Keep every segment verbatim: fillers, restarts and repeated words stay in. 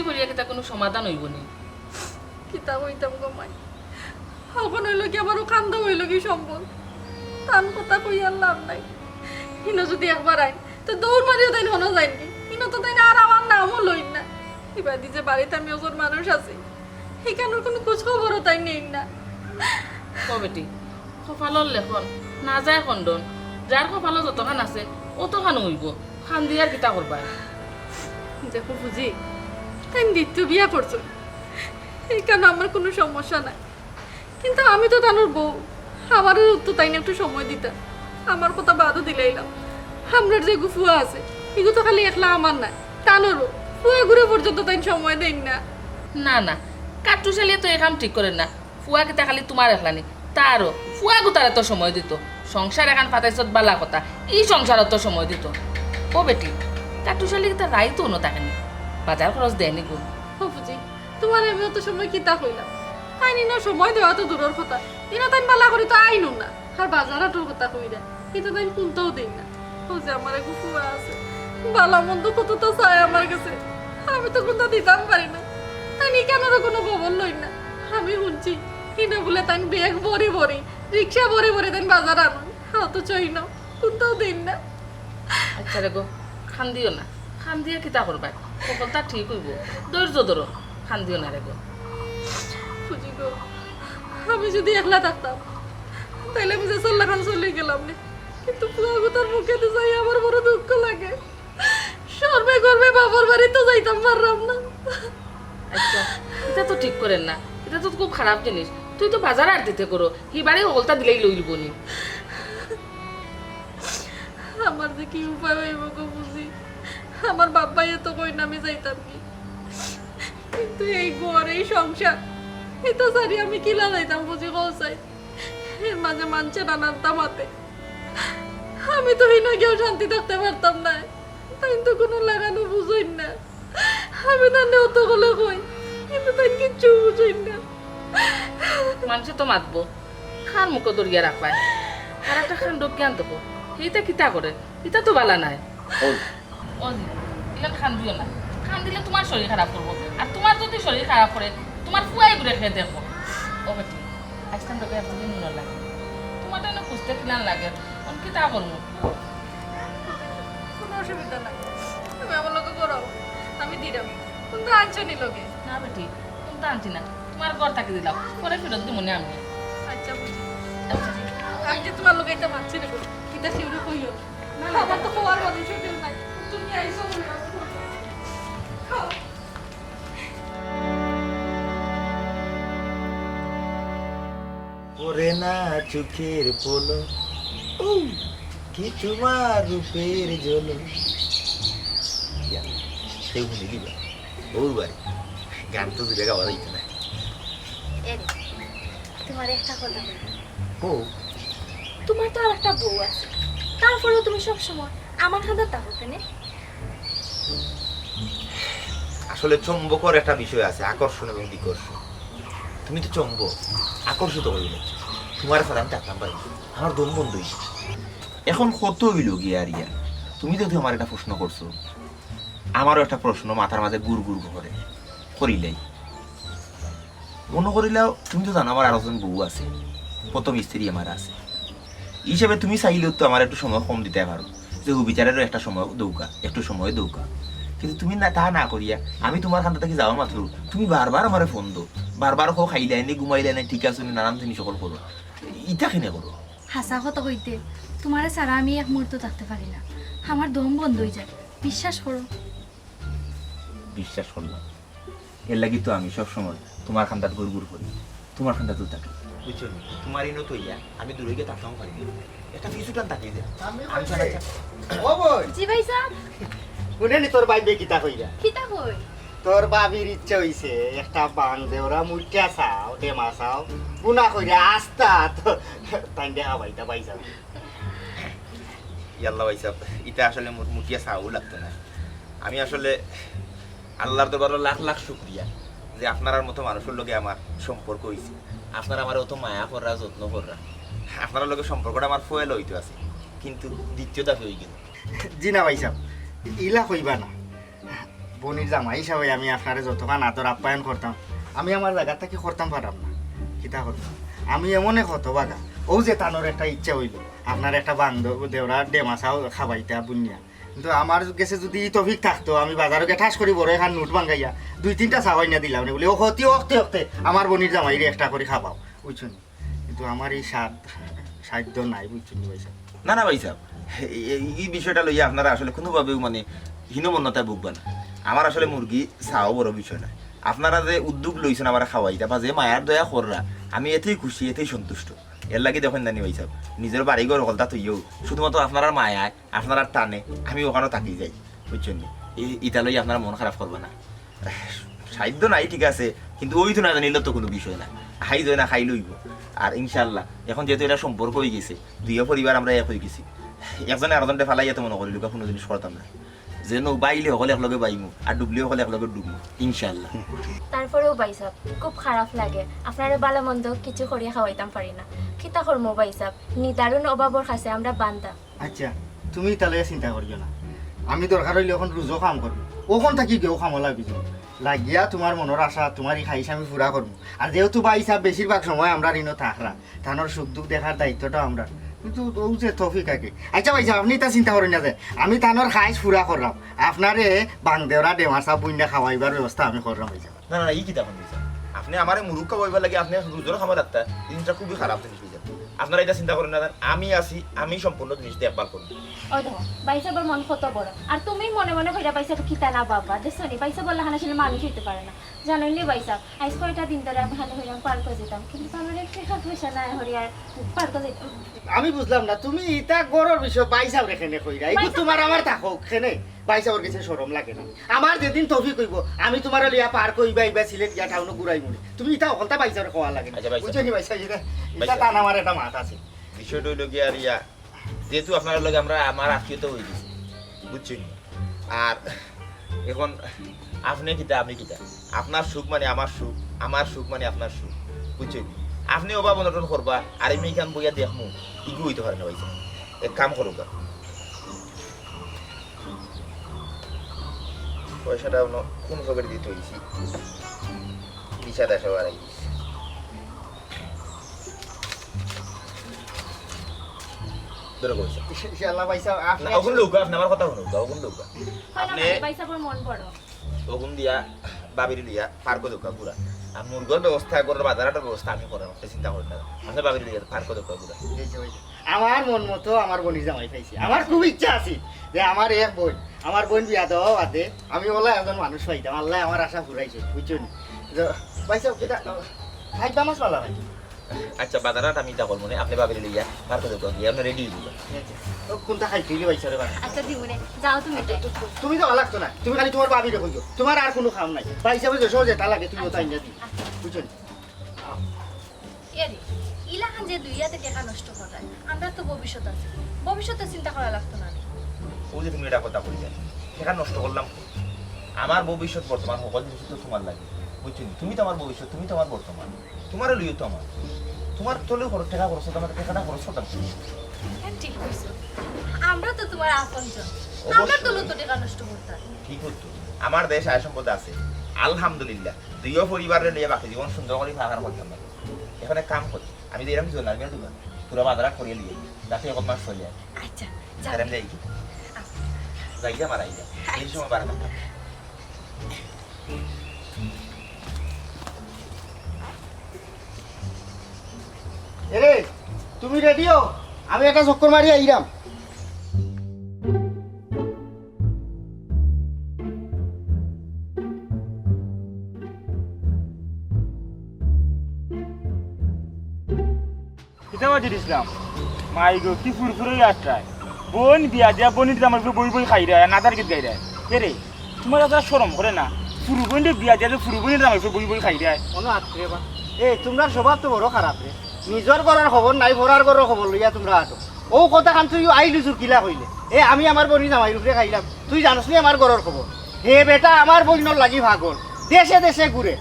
করিয়া কিতা কুনু সমাধান অইবো নি? কিতা কইতাম গো মাই, অখন অইলো কি আমারও কান্দা অইলো কি সম্বল? তান কথা কইয়া আর লাভ নাই। হিনো যুদি একবার আইন, তে দৌড় মারিও তাইন হনো যাইন কি? হিনো তো তাইন আর আমার নামও লইন না। ইবাদি যে বাড়িত আমি ওজন মানুষ আছি, হিখানোর কুনু খোঁজ খবরও তাইন নেইন না। ও বেটি, কপালর লেখন, না যায় খণ্ডন। যার কপালো যতখান আছে, অতখান অইবো। কান্দিয়া আর কিতা করবায়? দেখো বুঝি, তাইন দ্বিতীয় বিয়া করছইন, হিখানো আমার কুনু সমস্যা নাই। কিন্তু আমি তো তানর বউ, আমারে তো তাইন একটু সময় দিতা। আমার কথা বাদও দিলাইলাম। আমরার যেগু ফুয়া আছে, ইগু তো খালি একলা আমার নায়, তানরও। ফুয়াগুরে পর্যন্ত তাইন সময় দেইন না। না, না, কাট্টুশালিয়ে তো এ কাম ঠিক করের না। ফুয়া কিতা খালি তুমার একলা নি, তারও। ফুয়াগুতারে তো সময় দিতো। সংসার এখান পাতাইছত বালা কথা, ই সংসারও তো সময় দিতো। ও বেটি, কাট্টুশালি কিতা রাইত অনো থাকে নি? বাজার খরচ দেয় নি গো? ও বুঝি, তুমারে আমি অত সময় কিতা কইলাম? তাইন ইনো সময় দেওয়া তো দূরর কথা, ইনো তাইন বালা করি তো আইনও না। আর বাজার হাটর কথা কইরা, ইতা তাইন কুন্তাও দেইন না। ও যে আমার এগু ফুয়া আছে, বালা মন্দ কততা চায় আমার গেছে, আমি তো কুন্তা দিতাম পারি না। তাইন ইখানোরও কুনু খবর লইন না। আমি হুনছি, হিনো বুলে তাইন ব্যাগ ভরি ভরি, রিক্সা ভরি ভরি তাইন বাজার আনইন, অথচ ইনো কুন্তাও দেইন না। আচ্ছা রে গো, কান্দিও না। কান্দিয়া কিতা করবায়? হকলতা ঠিক অইবো। ধৈর্য ধরো, কান্দিও না রে গো। বুঝি গো, আমি যুদি একলা থাকতাম, তাইলে আমি যে চল্লাখান চলি গেলাম নে। কিন্তু ফুয়াগুতার মুখে তো চাই আমার বড় দুঃখ লাগে। শরমে গর্বে বাপর বাড়ি তো যাইতাম পারলাম না। আচ্ছা, ইতা তো ঠিক করের না, ইতা তো খুব খারাপ জিনিস। তুই তো বাজার আর দিতে করো, হি বাড়ি হকলতা দিলেই লইলবো নি। আমার যে কি উপায় অইবো গো বুঝি। আমার বাপ ভাইয়ে তো কইন আমি যাইতাম কি, কিন্তু এই ঘর, এই সংসার, ইতা ছাড়ি আমি কিলা যাইতাম বুঝি কও চাই। এর মাঝে মানষে নানানতা মাতে। আমি তো হিনো গিয়াও শান্তি থাকতে পারতাম না। তাইন তো কুনু লাগানো বুঝইন না। আমি তানরে অত কলে কই, কিন্তু তাইন কিচ্ছু বুঝইন না। মানষে তো মাতবো, কার মুখো ধরিয়া রাখবায়? আর একটা কাণ্ড জ্ঞান তো কর। ইতা কিতা করের? ইতা তো বালা নায়। ও জি, ইলান কান্দিও না। কান্দিলে তুমার শরীর খারাপ করবো। আর তুমার যুদি শরীর খারাপ করে, তুমার ফুয়াগুরে কে দেখবো? ও বেটি, আইজকান তোকে এতদিন মনে লাগে। তুমার তো এনে খুঁজতে কিলান লাগে। অখন কিতা করমু? কুনু অসুবিধা নাই। তুমি আমার লগে ঘুরাও। আমি দিরাম। কুন্তা আনছো নি লগে? না বেটি, কুন্তা আনছি না। তুমার ঘর থাকি দিলাম। পরে ফিরত দিমু নে আমি। আচ্ছা বুঝি। আচ্ছা। আমি যে তুমার লগে ইতা মাতছি রে গো। ইতা কেউরে কইও না। না, না। আমার তো কওয়ার মানুষও কেউ নাই। তুমি আইছো বলে। পড়ে না চোখের পলক, ও, কি তোমার রূপের ঝলক। ইয়া, কেউ শুনি দিবা? বউর বাড়ি। গান তো জুড়ে গাওয়া যাইতো না। এরে, তুমারে একটা কথা কই। ও। তুমার তো আর একটা বউ আছে, তারপরেও তুমি সব সময় আমার কান্দাত থাকো কেনে? আসলে চুম্বকর একটা বিষয় আছে, আকর্ষণ এবং বিকর্ষণ। তুমি তো চুম্বক, আকর্ষিত করি নিচ্ছ। তুমার সাথে আমি থাকতাম পারি না, আমার দম বন্ধ অইছে। এখন কত অইলো গিয়া আর ইয়া? তুমি যদি আমার একটা প্রশ্ন করছো, আমারও একটা প্রশ্ন মাথার মাঝে গুড় গুড় করে, করিলাই। মনো করিলাও, তুমি তো জানো আমার আরো জন বউ আছে, প্রথম স্ত্রী আমার আছে। হিসাবে তুমি চাইলেও তো আমার একটু সময় কম দিতে পারো, যে ও বিচারেরও একটা সময় দৌকা, একটু সময় দৌকা। কিন্তু তুমি না, তা না করিয়া আমি তুমার কান্দা থাকি যাওয়া মাত্র তুমি বারবার আমারে ফোন দেও, বারবার কও খাইলায় নি, ঘুমাইলায় নি, ঠিক আছে নি, নানান জিনিস সকল করো। ইতা কেনে করো? হাছা কথা কইতে, তুমারে ছাড়া আমি এক মুহূর্ত থাকতে পারি না। আমার দম বন্ধ অই যায়, বিশ্বাস করো। বিশ্বাস করলাম। এর লাগি তো আমি সব সময় তুমার কান্দাত গুড় গুড় করি, তুমার কান্দাত তো থাকি। বুঝছো নি? তুমার ইনো তো ইয়া, আমি দূরে গিয়া থাকতাম পারি না। একটা পিছু টান তাকিয়ে দে। আমি আচ্ছা, কইছি, আচ্ছা। ও বই। জি ভাইসাব। হুনে নি তোর ভাইবে কিতা কইরা? কিতা কই? তোর ভাবির ইচ্ছা অইছে, একটা বান দেওরা মুইটা চাও, টেমা চাও, গুনা কইরা আস্তা তো তাইন দেখা পাইতা পাইছা। ইয়াল্লা ভাইসাব, ইটা আসলে মোর মুটিয়া চাওয়াও লাগতো না। আমি আসলে আল্লার দরবারো লাখ লাখ শুকরিয়া যে আপনারার মতো মানুষর লগে আমার সম্পর্ক অইছে। আপনারা আমারে অত মায়া কররা, যত্ন কররা। আপনারার লগে সম্পর্কটা আমার পয়লা অইতো আছে, কিন্তু দ্বিতীয় দাফে অই গেল। জি না ভাইসাব, ইলা কইবা না। বইনর জামাই হিসাবে আমি আপনারে যতখান আদর আপ্যায়ন করতাম, আমি আমার জাগা থাকি করতাম পাররাম না। কিতা করতাম? আমি এমন এক হতভাগা, অউ যে তানর একটা ইচ্ছা অইলো, আপনার একটা বান্দর দেওরা ডেমা চাও খাবাইতা বুনিয়া। কিন্তু আমার গেছে যুদি ই তৌফিক থাকতো, আমি বাজারো গিয়া ঠাস করি বড় একখান নোট ভাঙ্গাইয়া দুই তিনটা চাও আনিয়া দিলাম নে বুলি, অউ হতি অখতে অখতে আমার বইনর জামাইরে একটা করি খাবাও, বুঝছইন নি? কিন্তু আমার ই সাধ, সাধ্য নাই, বুঝছইন নি ভাইসাব? না, না ভাইসাব, এই, এই, ই বিষয়টা লইয়া আপনারা আসলে কুনুভাবেউ মানে হীনমন্যতায় ভুগবা না। আমার আসলে মুরগি চাও বড় বিষয় নায়। আপনারা যে উদ্যোগ লইছইন আমারে খাওয়াইতা বা যে মায়ার দয়া কররা, আমি এতেউ খুশি, এতেউ সন্তুষ্ট। এরলাগি দেখইন না নি ভাইসাব, নিজর বাড়িঘর হকলতা থইয়াউ শুধুমাত্র আপনারার মায়ায়, আপনারার টানে আমি অখানো থাকি যাই, বুঝছইন নি? ই-, ইতা লইয়া আপনারা মন খারাপ করবা না। সাধ্য নাই, ঠিক আছে, কিন্তু অইতো না জানিলে তো কুনু বিষয় না, হাই যায় না, খাইলে অইবো। আর ইনশাআল্লাহ, এখন যেহেতু এটা সম্পর্ক অইগেছে, দুইও পরিবার আমরা এক অইগেছি, একজনে আরকজনরে ফালাইয়া তো মনো করি লুকা কুনু জিনিস করতাম না। যেন বাইলে হকল একলগে বাইমু, আর ডুবলে হকল একলগে ডুবমু, ইনশাআল্লাহ। তারপরেও ভাইসাব, খুব খারাপ লাগে, আপনারে ভালা মন্দ কিছু করিয়া খাওয়াইতাম পারি না। কিতা করমু ভাইসাব, নিদারুণ অভাবর কাছে আমরা বান্দা। আচ্ছা, তুমি ইতা লইয়া চিন্তা করিও না, আমি দরকার অইলে অখন রুজো কাম করমু, অখন থাকি গেউ কামো লাগি যাও। লাগিয়া তুমার মনর আশা, তুমার ই খাইশ আমি পুরা করমু। আর যেহেতু ভাইসাব বেশিরভাগ সময় আমরার ইনো থাকরা, তানর সুখ দুখ দেখার দায়িত্বটা আমরার। কিন্তু অউ যে তৌফিক আগে। আচ্ছা ভাইসাব, আপনে ইতা চিন্তা করইন না যে আমি তানর খাইশ পুরা কররাম, আপনারে বাংদেওরা ডেমা চাও বুনিয়া খাওয়াইবার ব্যবস্থা আমি কররাম ভাইসাব। না, না, না, ই কিতা কইন ভাইসাব? আপনে আমারে মুরগ খাওয়াইবার লাগি আপনে রুজোর কামো লাগতা, ই জিনিসটা খুবই খারাপ জিনিস ভাইসাব। আপনারা ইতা চিন্তা করইন না, আমি আছি, আমি সম্পূর্ণ জিনিস দেখভাল করমু। ওই দেখো, ভাইসাবর মন কত বড়। আর তুমি মনে মনে কইরা ভাইসাব কিতা না বাবা, দেখছো নি? ভাইসাবর লাখান আসলে মানুষ অইতে পারে না। জানইন নি ভাইসাব, আইজ কয়টা দিন ধরি আমি খালি কইরাম পার্কো যাইতাম, কিন্তু আমার টেকা পয়সা নাই করি আর পার্কো যাইতাম। আমি বুঝলাম না, তুমি ইতা ঘরর বিষয় ভাইসাবরে কেনে কইরায়? ইগু ভাইসাব তুমার আমার থাকউক কেনে, ভাইসাবর গেছে শরম লাগে না? আমার যেদিন তৌফিক অইবো, আমি তুমারে লইয়া পার্কো ইবা ইবা সিলেট গিয়া টাউনো ঘুরাইমু নে। তুমি ইতা হকলতা ভাইসাবরে কওয়া লাগে না। আচ্ছা, ভাইসাব। বুঝছো নি ভাইসাব, ইটা, ইটা ভাইসাব। তান আমার একটা মাত আছে। বিষয়টা অইলো গিয়া আর ইয়া, যেহেতু আপনার লগে আমরা, আমার আত্মীয়তা অইগেছে, বুঝছইন নি? আর এখন আপনে কিতা, আমি কিতা? আপনার সুখ মানে আমার সুখ, আমার সুখ মানে আপনার সুখ, বুঝছইন নি? আপনে অভাব অনটন করবা, আর আমি ইখান বইয়া দেখমু, ইগু অইতে পারে না ভাইসাব। এক কাম করউক্কা, পয়সাটা অনো কুন পকেটে দি থইছি, বিশ হাজার টেকা হারাই গেছে। ধরো কইছে। ইনশাআল্লাহ ভাইসাব, আপনে না, অগুন লউক্কা, আপনে আমার কথা হুনউক্কা, অগুন লউক্কা। কইলাম আপনে না, ভাইসাবর মন বড়। অগুন দিয়া ভাবিরে লইয়া পার্কো যাউক্কা ঘুরা। আর মুরগর ব্যবস্থা, ঘরর বাজার হাটর ব্যবস্থা আমি কররাম, আপনে চিন্তা করইন না। আপনে ভাবিরে লইয়া পার্কো যাউক্কা ঘুরা। এই যে ভাইসাব, আমার মন মতো আমার বইনর জামাই পাইছি। আমার খুব ইচ্ছা আছে যে আমার এক বইন, আমার বইন বিয়া দেওয়া বাদে আমি অলা একজন মানুষ পাইতাম। আল্লায় আমার আশা পুরাইছে, বুঝছো নি? তো ভাইসাব, কিতা, খাইবা মাছ পালা ভাই? আচ্ছা, বাজার হাট আমি ইতা করমু নে, আপনে ভাবিরে লইয়া পার্কো যাউক্কা, গিয়া আপনে রেডি অইযিবা। আচ্ছা, তো কুনটা খাইতে অইলে ভাইসাবরে বানাই? আচ্ছা, দিমু নে, যাও তুমি। আচ্ছা, তো, তো, তুমি তো লাগতো না, তুমি খালি তুমার ভাবিরে কইও, তুমার আর কুনু কাম নাই। ভাইসাবর যে সহজে তা লাগে, তুমি ওটা আইনা দিও, আচ্ছা। বুঝছো নি? এরে, ইলাখান যে দুই হাতে টেকা নষ্ট কররায়, আমরার তো ভবিষ্যৎ আছে, ভবিষ্যতের চিন্তা করা লাগতো না নি? অউ যে তুমি এটা কথা কইলায়, টেকা নষ্ট করলাম কই? আমার ভবিষ্যৎ বর্তমান হকল জিনিস তো তুমার লাগি, বুঝছো নি? তুমি তো আমার ভবিষ্যৎ, তুমি তো আমার বর্তমান, তুমারে লইয়া তো আমার, তুমার তলেউ খরচ, টেকা খরচ করতাম, টেকাটা খরচ করতাম কই? হ্যাঁ, ঠিক কইছো, আমরা তো তুমার আপনজন, অবশ্যই। আমরার তলেউ তো টেকা নষ্ট করতায়। ঠিক অইতো, আমার দেশ আয় সম্পদ আছে, আলহামদুলিল্লাহ, দুইও পরিবাররে লইয়া বাকি জীবন সুন্দর করি পার করতাম না। এখন এক কাম করি, আমি দিরাম কি জানো, আমি আর দিবা, পুরা বাজার করিয়া লিয়ে যাতে এক মাস চলে যায়। আচ্ছা, যাও। আর আমি যাই কি? আচ্ছা। যাই গিয়া মারা আইয়া। এই সময় বারো মাস। এরে, তুমি রেডি অও? আমি একটা চক্কর মারি আইরাম। কিতা বাজির ইসলাম? মাই গো, কি ফুরফুরে আটরায়। বইন বিয়া দিয়া বইনর জামাইর উপরে বই বই খাইরায়, নাদার গীত গাইরায়। এরে, তুমার এতটা শরম করে না? ফুরু বইনরে বিয়া দিয়া যে ফুরু বইনর জামাইর উপরে বই বই খাইরায়। কোনো আত্রে বা। এ, তুমরার স্বভাব তো বড় খারাপ রে। নিজর ঘরর খবর নাই, পরার ঘরর খবর লইয়া তুমরা আটো। অউ কথাখান তুই আইলু চুর কিলা কইলে? এ, আমি আমার বইনর জামাইর উপরে খাইলাম। তুই জানোস নি আমার ঘরর খবর? হে বেটা আমার বইনর লাগি পাগল, দেশে দেশে ঘুরে।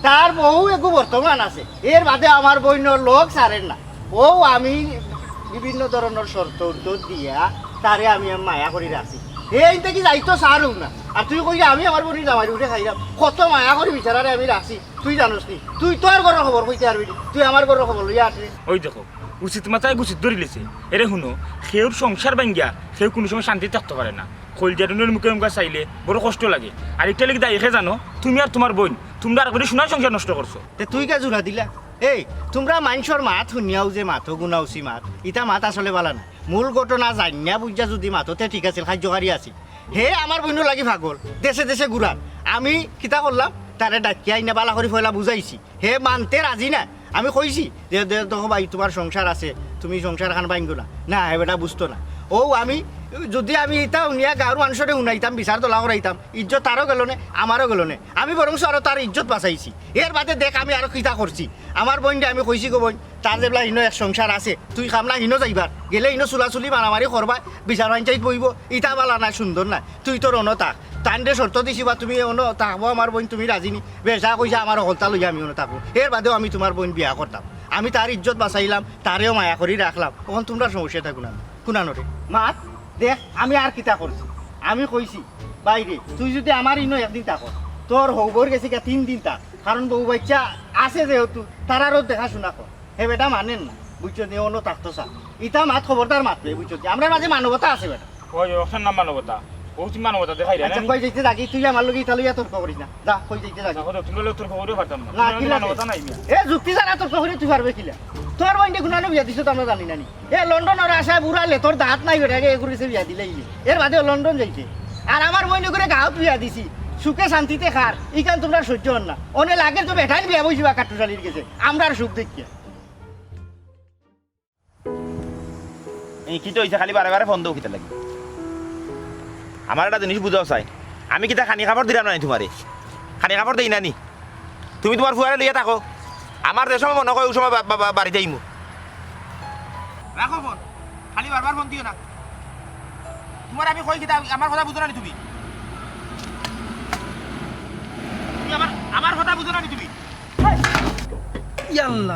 তার বউ এগু বর্তমান আছে, এর বাদে আমার বইনর লগ ছাড়ের না। অউ আমি বিভিন্ন ধরনর শর্ত উর্ত দিয়া তারে আমি মায়া করি রাখছি। হে ইনতে কি যাইতো ছাড়উ না। আর তুই কইলে আমি আমার বইনর জামাইর উপরে খাইলাম। কত মায়া করি বেচারারে আমি রাখছি, তুই জানোস নি? তুই তোর ঘরর খবর কইতে পারবি নি, তুই আমার ঘরর খবর লইয়া আছরে। ওই দেখো, উচিত মাথায় গুছিত ধরিলিছে। এরে হুনো, কেউর সংসার ভাঙ্গিয়া কেউ কুনু সময় শান্তি থাকতো পারে না। কইলজার নুনর মুখে মুখে চাইলে বড় কষ্ট লাগে। আর ইটার লাগি দায়ী কে জানো? তুমি আর তুমার বইন। তুমরা আরগরে সুনার সংসার নষ্ট করছো। তে তুই কে জুড়া দিলা? এই, তুমরা মানষর মাত হুনিয়াও যে মাতো গুনাউসি মাত, ইতা মাত আসলে বালা না। মূল ঘটনা জানিয়া বুঝিয়া যুদি মাতো তে ঠিক আছিল, কার্যকারী আছিল। হে আমার বইনর লাগি পাগল, দেশে দেশে ঘুরার। আমি কিতা করলাম, তারে ডাকিয়া আইনা বালা করি পয়লা বুঝাইছি। হে মানতে রাজি না। আমি কইছি যে, "দে-, দেখো ভাই, তুমার সংসার আছে, তুমি সংসার খান ভাঙ্গো না।" না, হে বেটা বুঝতো না। ও আমি, যুদি আমি ইতা হুনিয়া গাঁওর মানষরে হুনাইতাম, বিচার দলা করাইতাম, ইজ্জত তারও গেলো নে, আমারও গেলো নে। আমি বরঞ্চ আরো তার ইজ্জত বাঁচাইছি। এর বাদে দেখ আমি আরো কিতা করছি। আমার বইনরে আমি কইছি, "গো বইন, তার যেবলা হিনো এক সংসার আছে, তুই কামলা হিনো যাইবার, গেলে হিনো চুলাচুলি মারামারি করবা, বিচার পঞ্চায়েত বইবো, ইতা বালা নায়, সুন্দর নায়, তুই তোর অনো থাক।" তানরে শর্ত দিছি বা, "তুমি অনো থাকবো আমার বইন, তুমি রাজি নি?" বেশ, যা কইছে আমার হকলতা লইয়া আমি অনো থাকবো, এর বাদেও আমি তুমার বইন বিয়া করতাম। আমি তার ইজ্জত বাঁচাইলাম, তারেও মায়া করি রাখলাম, অখন তুমরার সমস্যা থাকবো না। কুনানরে মাত, দেখ আমি আর কিতা করছি, আমি কইছি, "বাইরে তুই যুদি আমার ইনো একদিন থাকো, তোর হউ বউর গেছে গিয়া তিন দিন থাক, কারণ বউ বাইচ্চা আছে যেহেতু, তারারও দেখাশুনা কর।" হে বেটা মানের না, বুঝছো নি? অনো থাকতো চা। ইতা মাত খবরদার মাতবে, বুঝছো নি? আমরার মাঝে মানবতা আছে বেটা। ওই, ওখান নাম মানবতা। ও তুমি মানবতা দেখাই রে, আচ্ছা, না? কই যাইতে থাকি? তুই আমার লগে ইতা লইয়া তর্ক করিস না। যা, কই যাইতে থাকি? দেখো তো, তুমি লগে তর্ক করিও পারতাম না। না, তুমি কি লগে লাগে? মানবতা নাই, মিয়া। এ যুক্তি ছাড়া তর্ক করি তুই পারবে কিলা? তোর বইনরে কুনানো বিয়া দিছো তো আমরা জানি না নি। এ লন্ডনর আশায় বুড়া লে, তোর দাঁত নাই বেটা, এ করিছে বিয়া দিলে ইয়ে। এর বাদে লন্ডন যাইতে। আর আমার বইনরে গাঁওত বিয়া দিছি। সুখে শান্তিতে খার। ইখান তুমরার সহ্য অর না। অনে লাগে তো বেটাইন বিয়া বইছিবা কাট্টুশালির গেছে। আমরার সুখ দেখিয়া। এই কিতা অইছে? খালি বারে বারে ফোন দেও কিতার লাগি? আমার একটা জিনিস বুঝাও চাই, আমি কিতা খানি কাপড় দিলাম না নি তুমারে? খানি কাপড় দেই না নি? তুমি তুমার ফুয়ারে লইয়া থাকো, আমার যে সময় মনো কয় অউ সময় বা-, বা-, বা-, বাড়িত আইমু। রাখো ফোন, খালি বারবার ফোন দিও না। তুমারে আমি কই কিতা, আমার কথা বুঝো না নি তুমি? তুমি আমার, আমার কথা বুঝো না নি তুমি? ইয়াল্লা।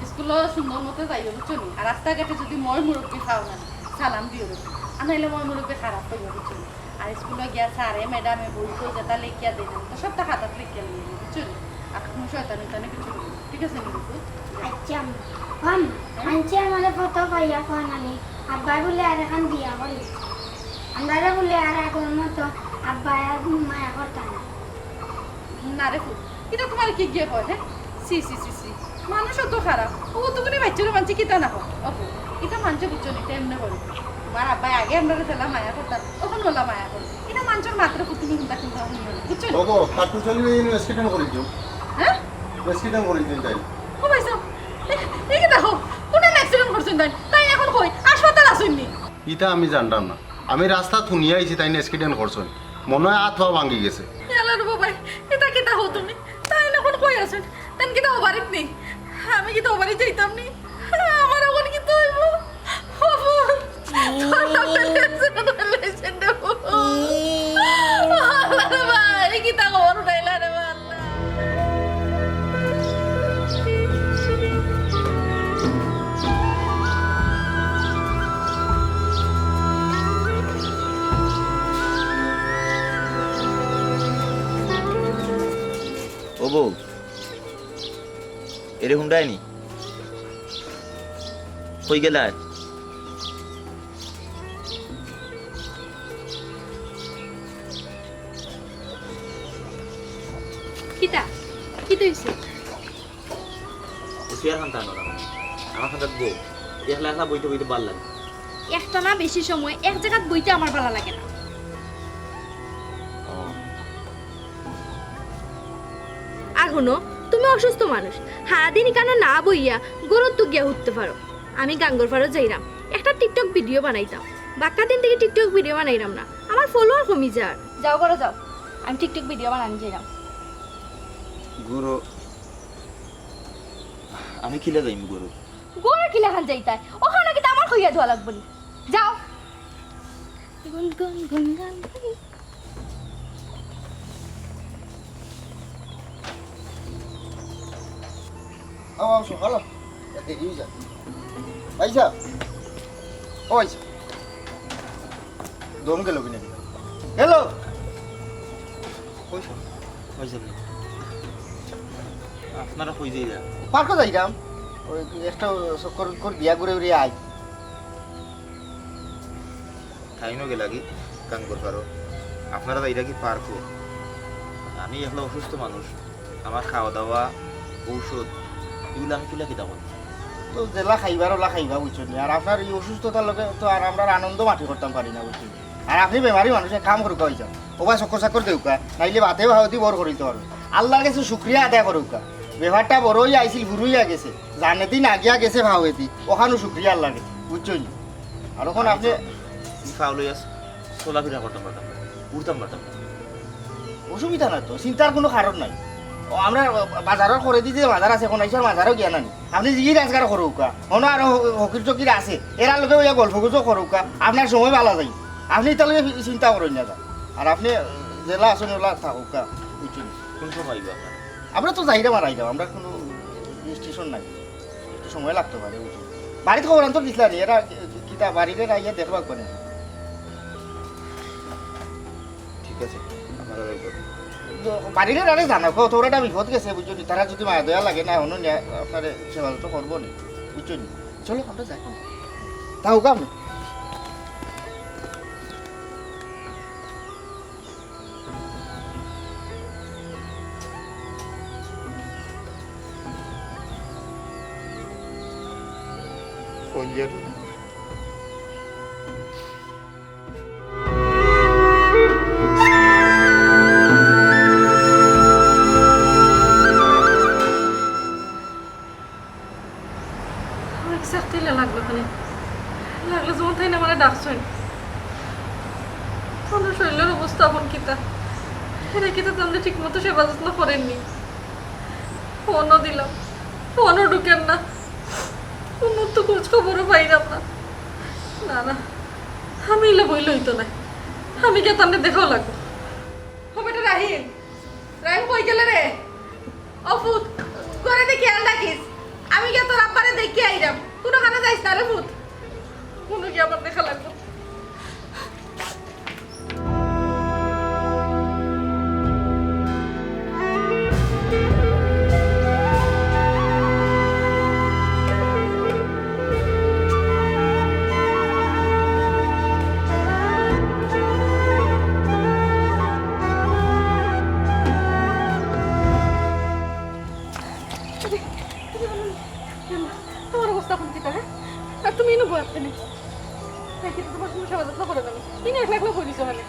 স্কুলো সুন্দর মতো যাইও, বুঝছো নি? আর রাস্তাঘাটে যুদি ময়-মুরব্বি পাও না, সালাম দিও, বুঝছো? আর নাইলে ময়-মুরব্বি খারাপ পাইবা, বুঝছো নি? আর স্কুলো গিয়া স্যারে, ম্যাডামে বইত যেতা লেখিয়া দেইন, তো সবতা খাতাত লেখিয়া লইও, বুঝছো নি? আর কুনু শয়তানি-উয়তানি কিচ্ছু করিও না, ঠিক আছে নি, বুঝছো? আচ্ছা, আম্মা। ও আম্মা, আনছি আমারে ফটো পাইয়া কয় নানি, আব্বায় বুলে আরেকখান বিয়া করি। আমরারে বুলে আর আগর মতো আব্বায় আর মায়া করতা না। না রে ফুত, ইতা তুমারে কে গিয়া কয়, হে? ছি, ছি, ছি, ছি। মানুষ অত খারাপ। ও তো কুনু বাইচ্চারে মানষে কিতা না কয়। ও ফুত, ইতা মানষে বুঝছো নি, ইতা এমনে করে। তুমার আব্বায় আগে আমরারে যেলা মায়া করতা, অখন অলা মায়া করে। ইতা মানষর মাতরে ফুত তুমি কুনতা কুনতা হুনিও না, বুঝছো নি? ওগো, কাট্টুশালি অউ accident করি দিও। হে? Accident করি দিও তাই। ও ভাই সাব, এ, এ কিতা দেখো, কুন accident করছইন তাইন? তাইন অখন কই? হাসপাতাল আছইন নি? ইতা আমি জানরাম না। আমি রাস্তাত হুনিয়া আইছি তাইন accident করছইন। মনো অয় আত-পাও ভাঙ্গি গেছে। ইয়াল্লা রে বাবাই, ইতা কিতা কও তুমি? তাইন অখন কই আছইন? তাইন কিতা অউ বাড়িত নি? আমি কিতা অউ বাড়িত যাইতাম নি? আমার অখন কিতা অইবো? ও ফুত, তোর বাপে accident করি লাইছইন রে ফুত। আল্লা রে বাবা, ই কিতা খবর হুনাইলা রে বাবা, আল্লা। ও বউ, এরে হুনরায় নি? কই গেলায়? কিতা? কিতা অইছে? ও চেয়ার খান টানো না। আমার খান্দাত বউ। একলা একলা বইতে বইতে ভালা লাগে। একটানা বেশি সময় এক জাগাত বইতে আমার ভালা লাগে না। ও। আর হুনো, তুমি অসুস্থ মানুষ, হারাদিন ইকানো না বইয়া ঘরো তো গিয়া হুততে পারো। আমি গাঙ্গর পারো যাইরাম, একটা TikTok video বানাইতাম। বাক্কা দিন থাকি TikTok video বানাইরাম না, আমার follower কমি যার। যাও ঘরো যাও, আমি TikTok video বানানি যাইরাম। ঘরো আমি কিলা যাইমু ঘরো? ঘরো কিলাখান যাইতায়? অখানো কিতা আমার কইয়া দেওয়া লাগবো নি? যাও। গুন গুন গুন গান গাই। আও, আও, সকাল। এ, দেখি যা। ভাইসাব। ও ভাইসাব। দম গেল কিনা? হ্যালো। কই যাইরা? আপনারা কই যাইরা? পার্কো যাইরাম। ওই একটা চক্কর উক্কর দিয়া ঘুরে উড়ে আই। তাইনও গেলা কি কাম করবার? আপনারা যাইরা কি পার্কো? আমি একলা অসুস্থ মানুষ, আমার খাওয়া দাওয়া, ঔষধ, ইগুলা আমি কিলা কিতা করতাম? তো যেলা খাইবার ওলা খাইবা, বুঝছো নি? আর আপনার এই অসুস্থতার লগে তো আর আমরা আনন্দ মাটি করতাম পারি না, বুঝছো নি? আর আপনি বেমারি মানুষ, এক কাম করুকা অইযান, ওবা চক্কর চাক্কর দেউকা, নাইলে বাতে ভাওতি বড় করিতে পারবে। আল্লাহর কাছে শুক্রিয়া আদায় করুকা। ব্যাপারটা বড় অইয়া আইছিল, হুরু অইয়া গেছে, জানেদি না গিয়া গেছে ভাওয়েদি, ওখানও শুক্রিয়া আল্লাহর কাছে, বুঝছো নি? আর ওখান আপনি ই ফাউল অইয়া চলাফেরা করতাম পারতাম না, উঠতাম পারতাম না। অসুবিধা না তো, চিন্তার কোনো কারণ নাই। ও, আমরা বাজারর করে দিতে বাজার আছে, কোনাইশার বাজারও গিয়া নানি। আপনি জিগি রাজগার করুকা, হনো আরো ফকির টকির আছে, এরার লগে ওইয়া গল্প গুজব করুকা, আপনার সময় বালা যাইবো। আপনি ইতার লগে চিন্তা করইন না। আর আপনি যেলা আছইন ওলা থাকুকা, বুঝছইন? কোন সময় আইবা আপনারা? আমরা তো যাইরাম আর আইরাম, আমরা কোনো রেজিস্ট্রেশন নাই, একটু সময় লাগতে পারে, বুঝছইন? বাড়িত খবর আনতে দিছলা নি, এরা কি-, কিতা বাড়িরে না আইয়া দেখবা একবার? ঠিক আছে, আপনারা যাইবা। তো বাড়িরে আরে জানাও, কও, তোর একটা বিপদ গেছে, বুঝছো নি? তারা যদি মায়া দয়া লাগে না, অন্য নিয়া আপনারে সেবা যত্ন করবো নি, বুঝছো নি? চলো, আমরা যাই। তাও কাম। কোন জায়গা? আমার কিচ্ছু একটা ইলা লাগলো কেনে? লাগলো যেমন তাইন আমারে ডাকছইন। আমার শরীরের অবস্থা এখন কিতা? এরা কিতা তাইলে ঠিক মতো সেবা যত্ন করেননি? ফোনও দিলাম, ফোনও ঢুকের না, কুনুর তো খোঁজ খবরও পাইরাম না। না, না, আমি ইলা বইলে অইতো নায়, আমি গিয়া তানরে দেখাও লাগবো। ও বেটা রাহিম, রাহিম কই গেলে রে? ও ফুত, ঘরে দি খেয়াল রাখিস, আমি গিয়া তোর আব্বারে দেখিয়া আইরাম। কুনুখানো যাইস না রে ফুত, কুনু গিয়া আমার দেখা লাগবো। তোমার অবস্থা এখন কিতা, হ্যাঁ? আর তুমি ইনো বই আপনি। দেখি তো তোমার কোনো সেবা যত্ন করে না। ইনো একলা একলা বই দিছো মানে।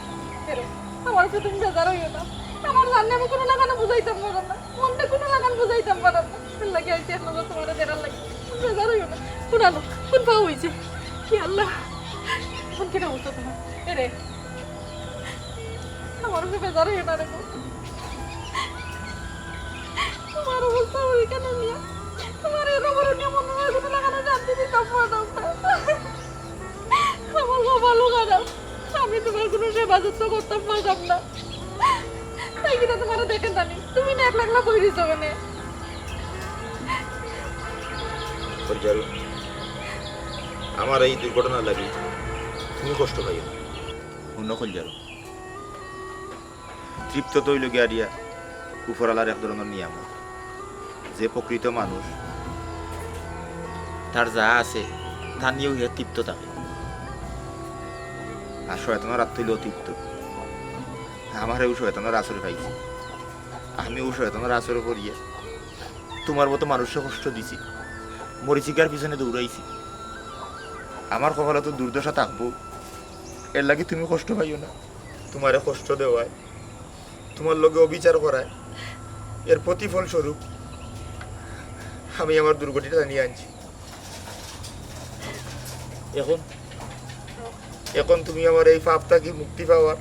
এরো, আমার উপরে তুমি বেজার অইও না। আমার জানে আমি কুনু লাখান বুঝাইতাম পারলাম না। মনটা কুনু লাখান বুঝাইতাম পারলাম না। এর লাগি আইছি এক নজর তোমারে দেখার লাগি। বেজার অইও না। কোন আনো? কোন পাও অইছে? কি আল্লাহ? এখন কিতা অবস্থা তোমার? এরে, আমার উপরে বেজার অইও না রে গো। তোমার অবস্থা অইখান নিয়া, তোমার এর উপরে নিয়া মনে হয় কুনু লাখান শান্তি দিতাম পারলাম না। আমার কপালও খারাপ, আমি তোমার কুনু সেবা যত্ন করতাম পারলাম না। তাই কিনা তোমারে দেখের না নি? তুমি না একলা একলা বই রইছো কেনে? কলজারু, আমার এই দুর্ঘটনার লাগি তুমি কষ্ট পাইও না। হুনো কলজারু, তৃপ্ত তো অইলো গিয়া আরিয়া উপরআলার এক ধরনের নিয়ামত। যে প্রকৃত মানুষ, তার যা আছে, তা নিয়াউ হে তৃপ্ত থাকে। আর শয়তানর আত অইলো অতৃপ্ত। আমারে অউ শয়তানর আসরে পাইছে। আমি অউ শয়তানর আসরে পড়িয়া তোমার মতো মানুষরে কষ্ট দিছি, মরিচিকার পিছনে দৌড়াইছি। আমার কপালো তো দুর্দশা থাকবো, এর লাগি তুমি কষ্ট পাইও না। তোমারে কষ্ট দেওয়ায়, তোমার লগে অবিচার করায়, এর প্রতিফল স্বরূপ আমি আমার দুর্গতিটা টানিয়া আনছি। এখন, এখন তুমি আমার এই পাপ থাকি মুক্তি পাওয়ার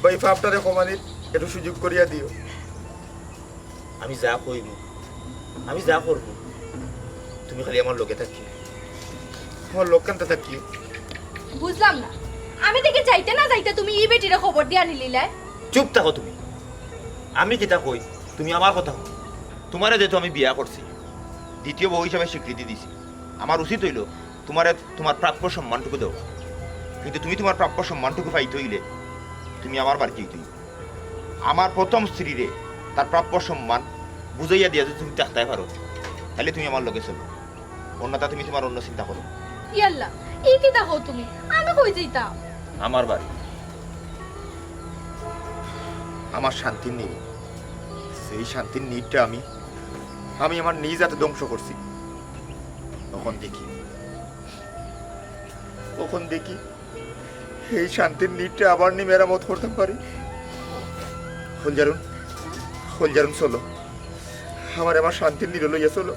বা এই পাপটারে কমানির একটু সুযোগ করিয়া দিও। আমি যা কইমু, আমি যা করমু, তুমি খালি আমার লগে থাকিও, আমার লগে কান্তা থাকিও। বুঝলাম না, আমি দেখি যাইতে না যাইতে তুমি ই বেটিরে খবর দিয়া নিলিলায়। চুপ থাকো তুমি। আমি কিতা কই, তুমি আমার কথা হুনো। তোমারে যেহেতু আমি বিয়া করছি, দ্বিতীয় বউ হিসাবে স্বীকৃতি দিছি, আমার উচিত অইলো তোমারে তোমার প্রাপ্য সম্মানটুকু দেওয়া। কিন্তু তুমি তোমার প্রাপ্য সম্মানটুকু পাইতে অইলে তুমি আমার বাড়িত যাইতায় অইবো। আমার প্রথম স্ত্রীরে তার প্রাপ্য সম্মান বুঝাইয়া দিয়া যদি তুমি থাকতায় পারো, তাইলে তুমি আমার লগে চলো, অন্যথা তুমি তুমার অন্য চিন্তা করো। ইয়াল্লা, ই কিতা কও তুমি? আমি কই যাইতাম? আমার বাড়ি, আমার শান্তির নীড়, সেই শান্তির নীড়টা আমি, আমি আমার নিজ হাতে ধ্বংস করছি। অখন দেখি, অখন দেখি এই শান্তির নীড়টা আবার নি মেরামত করতাম পারি। হলজারুন, হলজারুন, চলো, আমারে আমার শান্তির নীড়ো লইয়া চলো।